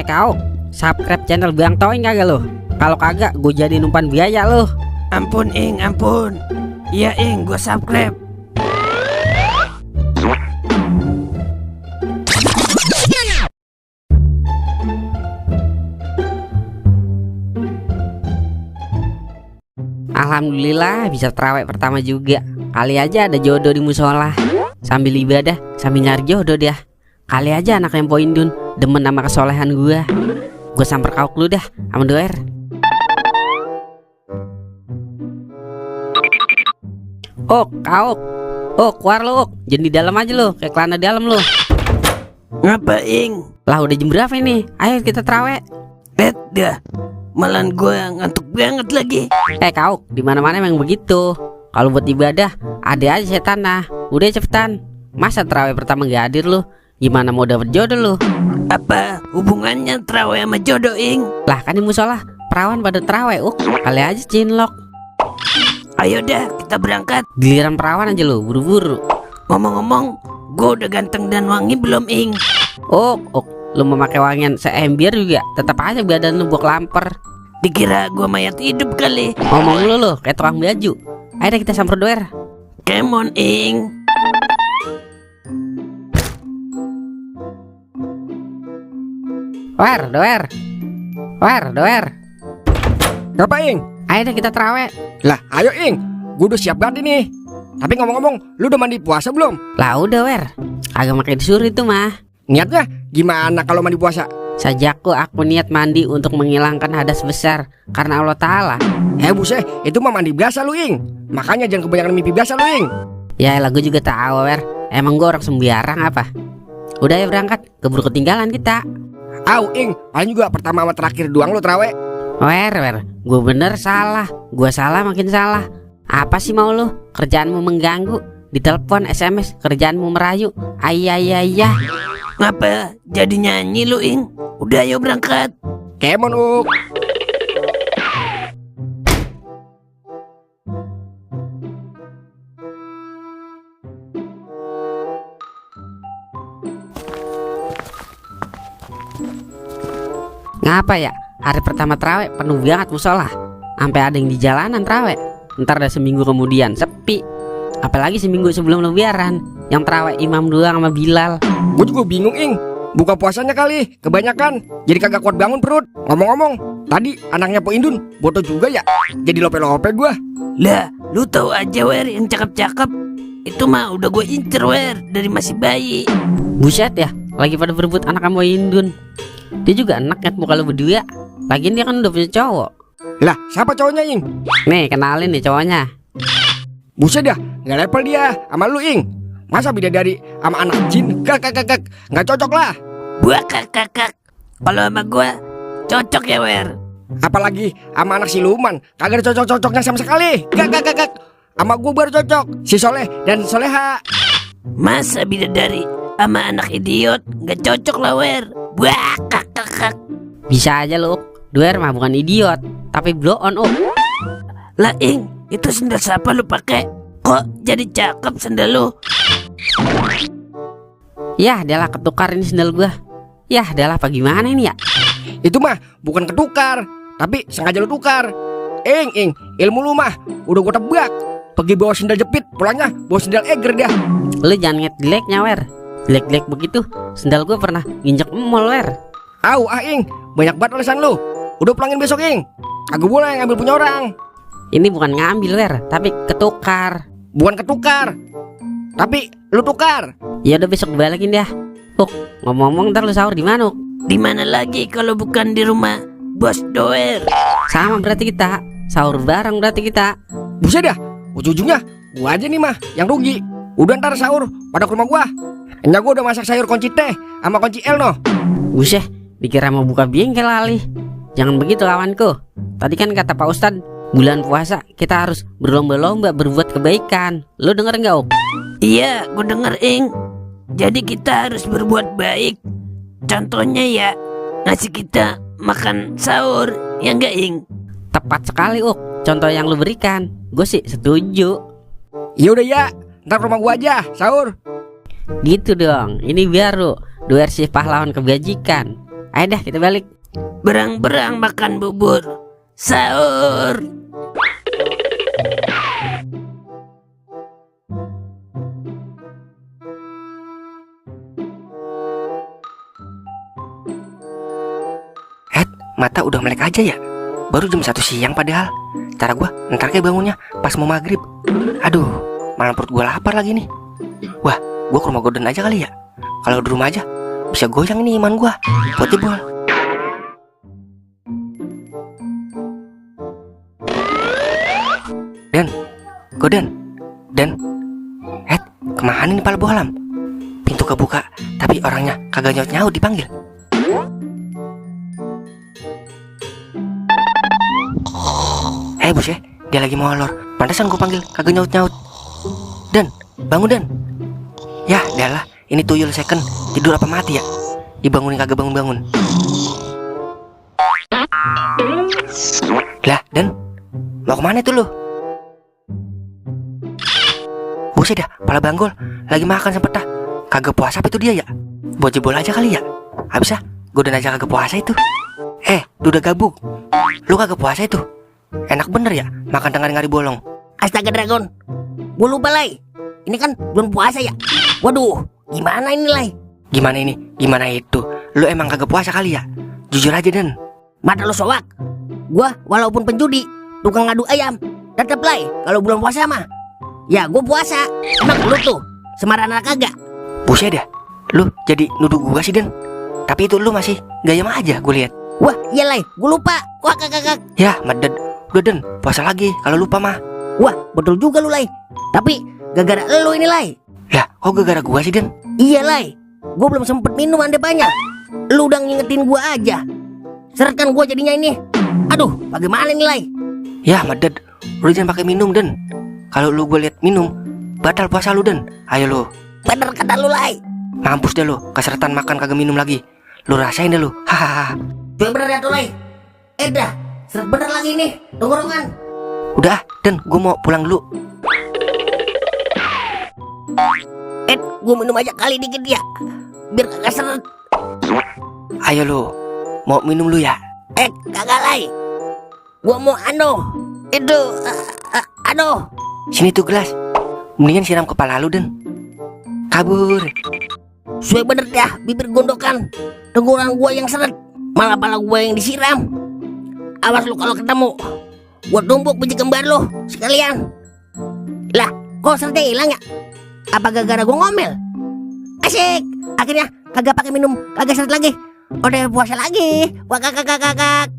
Kau subscribe channel Bang Toing kagak lo? Kalau kagak gue jadi numpan biaya lo. Ampun Ing, ampun. Iya Ing, gue subscribe. Alhamdulillah bisa terawih pertama juga. Kali aja ada jodoh di musola. Sambil ibadah, sambil nyari jodoh dia. Kali aja anak yang poin dun demen sama kesolehan gua. Gua samper kauk lu dah sama doer. Kauk. Keluar lu, Jangan di dalam aja lu, kayak celana dalam lu. Ngapa Ing? Lah udah jam berapa ini? Ayo kita terawih. Dah. Malan gue ngantuk banget lagi. Kauk, di mana-mana emang begitu. Kalau buat ibadah, ada aja setan nah. Udah cepetan. Masa terawih pertama gak hadir lu? Gimana mau dapet jodoh lu? Apa hubungannya terawih sama jodoh Ing? Lah kan di musola perawan pada terawih, kali aja cinlok. Ayo dah kita berangkat. Giliran perawan aja lu, buru-buru. Ngomong-ngomong, gue udah ganteng dan wangi belum Ing? Lu mau pakai wangian seember juga, tetap aja badan lu buak lamper. Dikira gue mayat hidup kali. Ngomong lu kayak tukang baju. Ayo deh kita samper doer. Come on Ing. Doer. Ngapa Ing? Ayo deh kita terawih. Lah ayo Ing, gue udah siap ganti nih. Tapi ngomong-ngomong, lu udah mandi puasa belum? Lah udah agak makin disuruh itu mah. Niatnya gimana kalau mandi puasa? Sajaku aku niat mandi untuk menghilangkan hadas besar karena Allah Ta'ala. Buset, itu mah mandi biasa lu Ing. Makanya jangan kebanyakan mimpi biasa lu Ing. Ya lah gue juga tahu emang gue orang sembiarang apa. Udah ya berangkat, keburu ketinggalan kita. Ing, paling juga pertama sama terakhir doang lu terawih. Gue bener salah. Gue salah makin salah. Apa sih mau lu? Kerjaanmu mengganggu. Ditelepon, SMS, kerjaanmu merayu. Ayah. Ngapa jadi nyanyi lu Ing? Udah ayo berangkat. Kemon Uk. Ngapa ya? Hari pertama terawih penuh banget musola. Sampai ada yang di jalanan terawih. Ntar ada seminggu kemudian sepi. Apalagi seminggu sebelum lebaran yang terawih imam doang sama Bilal. Gue juga bingung Ing. Buka puasanya kali kebanyakan, jadi kagak kuat bangun perut. Ngomong-ngomong, tadi anaknya Po Indun boto juga ya. Jadi lope-lope gue. Lah, lu tahu aja yang cakep-cakep. Itu mah udah gue incer dari masih bayi. Buset ya, lagi pada berebut anak sama Indun. Dia juga enak kan muka lu berdua. Lagian dia kan udah punya cowok. Lah, siapa cowoknya Ing? Nih, kenalin nih cowoknya. Buset dah, nggak level dia sama lu Ing. Masa bidadari sama anak jin? Gak, nggak cocok lah. Buah kakak. Kalau sama gue cocok ya Apalagi sama anak siluman, kagak ada cocok-cocoknya sama sekali. Gak. Sama gue baru cocok, si Soleh dan Soleha. Masa bidadari sama anak idiot nggak cocok lah Buah kakak. Bisa aja lu, Doer mah bukan idiot, tapi blow on Lah Ing, itu sendal siapa lu pakai? Kok jadi cakep sendal lu? Yah, adalah ketukar ini sendal gua. Yah, adalah apa gimana ini ya? Itu mah bukan ketukar, tapi sengaja lu tukar. Ing, ilmu lu mah udah gua tebak. Pergi bawa sendal jepit, pulangnya bawa sendal eger dah. Lu jangan ngeliat jeleknya Jelek-jelek begitu, sendal gua pernah nginjek emol Ing, banyak banget olesan lu. Udah pulangin besok Ing. Kagak boleh ngambil punya orang. Ini bukan ngambil tapi ketukar. Bukan ketukar, tapi lu tukar. Ya udah besok balikin ya. Ngomong-ngomong ntar lu sahur di mana? Di mana lagi kalau bukan di rumah Bos Doer? Sama berarti kita sahur bareng berarti kita. Buset dah, ujung-ujungnya gua aja nih mah yang rugi. Udah ntar sahur pada ke rumah gua. Enya gua udah masak sayur kunci teh sama kunci el noh. Buset, dikira mau buka bengkel kali. Jangan begitu kawanku. Tadi kan kata Pak Ustadz, bulan puasa kita harus berlomba-lomba berbuat kebaikan. Lu denger nggak Iya, gue denger Ing. Jadi kita harus berbuat baik. Contohnya ya ngasih kita makan sahur, ya nggak Ing? Tepat sekali contoh yang lu berikan. Gue sih setuju. Ya udah ya, ntar rumah gua aja sahur. Gitu dong. Ini baru Doer si pahlawan kebajikan. Ayo dah kita balik. Berang-berang makan bubur. Sahur. Mata udah melek aja ya. Baru jam 1 siang padahal. Cara gua ntar kayak bangunnya pas mau maghrib. Aduh, malam perut gua lapar lagi nih. Wah, gua ke rumah Gordon aja kali ya. Kalau di rumah aja bisa goyang nih iman gua buat jebol. Dan kemana nih pala bohlam? Pintu kebuka tapi orangnya kagak nyaut-nyaut dipanggil. Bos ya, dia lagi molor. Pantesan gue panggil, kagak nyaut-nyaut. Dan, bangun Dan. Ya, dah lah, ini tuyul second. Tidur apa mati ya? Dibangunin kagak bangun-bangun. Lah, Dan, mau kemana tuh lu? Buset dah, pala banggol. Lagi makan sempet dah. Kagak puasa apa itu dia ya? Buat jebol aja kali ya? Habis gue udah aja kagak puasa itu. Lu udah gabuk. Lu kagak puasa itu? Enak bener ya makan tengah ngari bolong. Astaga Dragon, gue lupa Lai. Ini kan belum puasa ya. Waduh, gimana ini Lai? Gimana ini? Gimana itu? Lu emang kagak puasa kali ya? Jujur aja Dan. Mata lu soak. Gua walaupun penjudi, tukang ngadu ayam, tetep Lai kalau belum puasa mah. Ya gue puasa. Emang lu tuh semaran anak kagak? Buset dah, lu jadi nuduh gua sih Dan. Tapi itu lu masih gaya mah aja gue lihat. Wah iya Lai, gue lupa. Wah kakak. Ya meded. Udah Dan, puasa lagi kalau lupa mah. Wah betul juga lu Lai. Tapi gara-gara lu ini Lai. Lah kok gara-gara gua sih Dan? Iya Lai, gue belum sempet minum ande banyak. Lu udah ngingetin gua aja. Seret kan gua jadinya ini. Aduh bagaimana nih Lai? Ya meded, lu jangan pakai minum Dan. Kalau lu gue liat minum, batal puasa lu Dan. Ayo lu. Bener kata lu Lai. Mampus deh lu, keseretan makan kagak minum lagi. Lu rasain deh lu. Hahaha. Coba bener ya tuh Lai. Dah, seret bener lagi nih tenggorokan. Udah Dan, gue mau pulang dulu. Gue minum aja kali dikit ya, biar kagak seret. Ayo lu, mau minum lu ya? Kagak Lai. Gua mau itu Sini tuh gelas. Mendingan siram kepala lu Dan. Kabur. Suwe bener dah, bibir gondokan. Tenggorokan gua yang seret, malah pala gua yang disiram. Awas lu kalau ketemu, gua tumbuk biji kembar lu sekalian. Lah, kok seretnya hilang ya? Apa gara-gara gua ngomel? Asik, akhirnya kagak pakai minum, kagak seret lagi. Udah puasa lagi. Wah kakak.